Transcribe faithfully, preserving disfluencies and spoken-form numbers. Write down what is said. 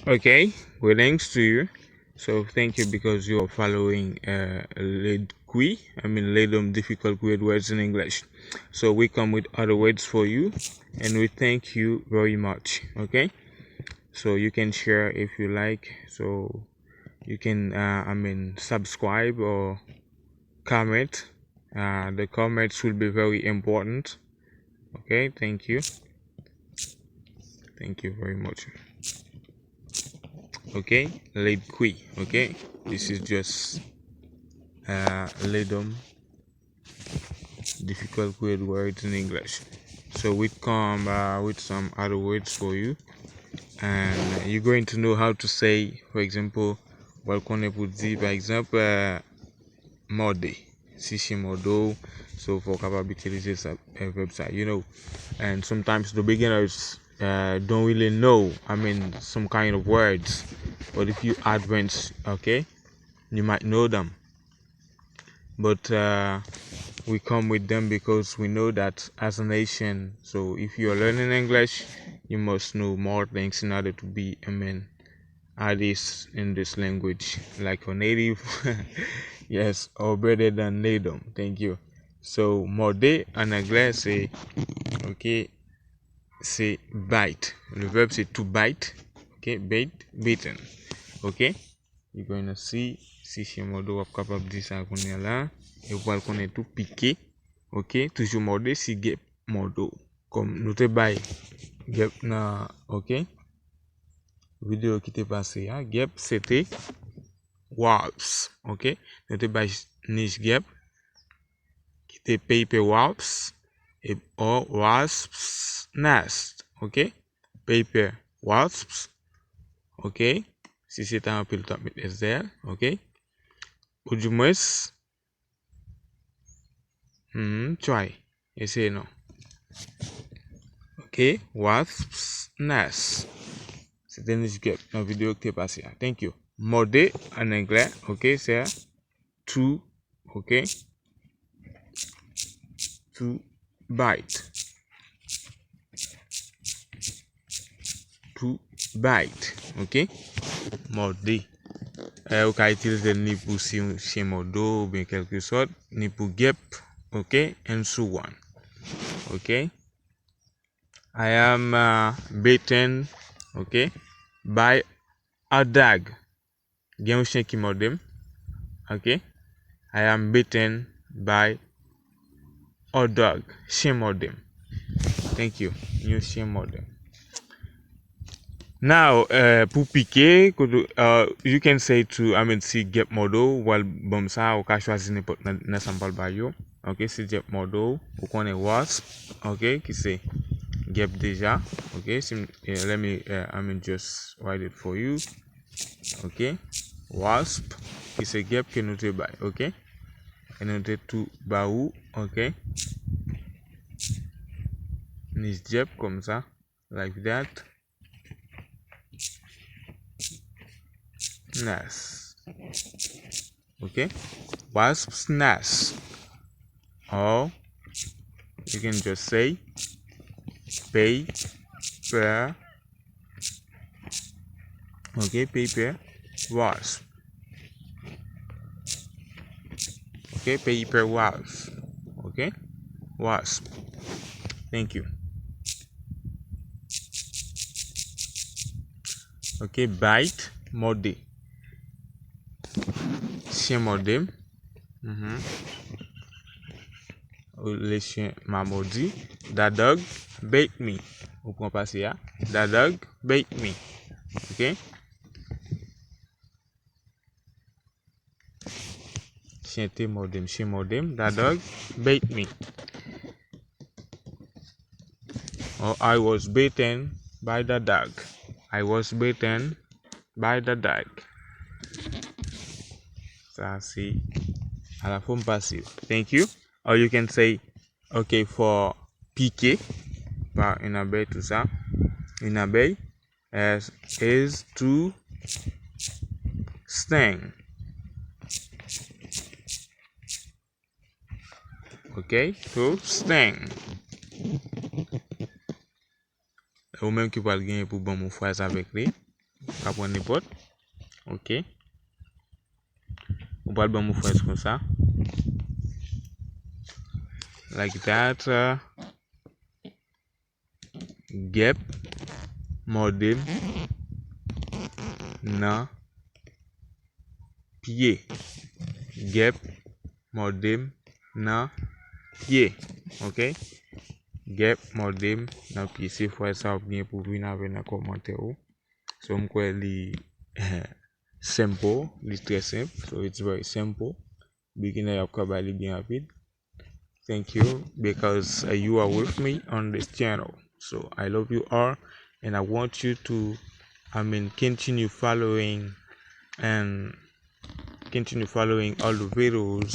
Okay, greetings to you. So thank you because you are following uh, Led Qui, I mean, Ledom Difficult Weird Words in English. So we come with other words for you, and we thank you very much. Okay, so you can share if you like. So you can, uh, I mean, subscribe or comment. Uh, the comments will be very important. Okay, thank you. Thank you very much. Okay, Led Qui. Okay, this is just uh, Ledom Difficult Weird Words in English. So we come uh, with some other words for you, and you're going to know how to say, for example, w pral konnen pou di, pa egzanp, uh, mòde. Si chen mòde w, so fò w kapab itilize sa, eh, vèb sa, you know. And sometimes the beginners uh, don't really know, I mean, some kind of words. But if you advance, okay, you might know them. But uh, we come with them because we know that as a nation, so if you're learning English, you must know more things in order to be, I mean, artist in this language, like a native. Yes, or better than Ledom. Thank you. So, mòde an anglè se, ok, se bite. Le verb se to bite. Ok, bite, bitten. Ok? You're gonna see, si chen mòde w ap kapab di sa kounye a la. E w pral konnen tou pike. Ok? Toujou mòde si gèp mòde w. Kòm nou te bay gèp nan, ok? Videyo ki te pase a, gèp se te wasps, ok? Nou te bay nich gèp ki te paper wasps e or wasps nest, ok? Paper wasps, ok? Si se ta anpil, t ap met S D L, ok? Ou di mwens, hmm, try. Eseye non. Ok, wasps nest. Se te nich gèp nan videyo ki te pase a. Thank you. Mòde an anglè, ok, se to, ok? To bite. To bite, ok? Mòde. Eh, ou ka itilize l ni pou si yon chen mòde w oubyen kèlkesòt, ni pou gèp, ok? And so on. Ok? I am uh, bitten, ok? By a dog. Gen yon chen ki mòde m. Ok? I am bitten by a dog. Chen mòde m. Thank you. Yon chen mòde m. Now, uh, pou pike, kote, uh, you can say to, I mean, si gèp mòde w, w al ban m sa, ou ka chwazi nenpòt nan, nan sa m pral ba yo. Ok, si gèp mòde w, ou konnen wasp, ok, ki se gèp deja. Ok, si, eh, let me, eh, I mean, just write it for you. Ok, wasp, ki se gèp ke nou te bay, ok? E nou te tou ba ou, ok? Nich gèp konsa, like that. Nest. Ok? Wasp's nest. Or you can just say paper. Ok, paper wasp. Ok, paper wasp. Ok, wasp. Thank you. Ok, bite, mòde. Chen mòde m. Mhm. Le chien m'a mordu. The dog bit me. Ou pran pase a. The dog bit me. Ok? Chen te mòde m, chen mòde m. The dog bit me. Or I was bitten by the dog. I was bitten by the dog. Sa se a la fòm pasiv. Thank you. Or you can say, ok, for pike par une abeille, tout ça. Une abeille is, is to sting. Ok, to sting. Ou menm ki pral genyen pou ban m yon fraz avèk li. Ou ka pran nenpòt. Ok. Ou pral ban m yon phrase konsa. Like that. Uh, Gèp mòde m nan pye. Gèp mòde m nan pye. Ok? Gèp mòde m nan pye. Se fraz sa w ap gen pou vin avè nan kòmantè ou. So, m kwè li simple, li trè senp. So, it's very simple. Beginner y ap ka bay li byen rapid. Thank you because uh, you are with me on this channel. So I love you all, and I want you to, I mean, continue following and continue following all the videos.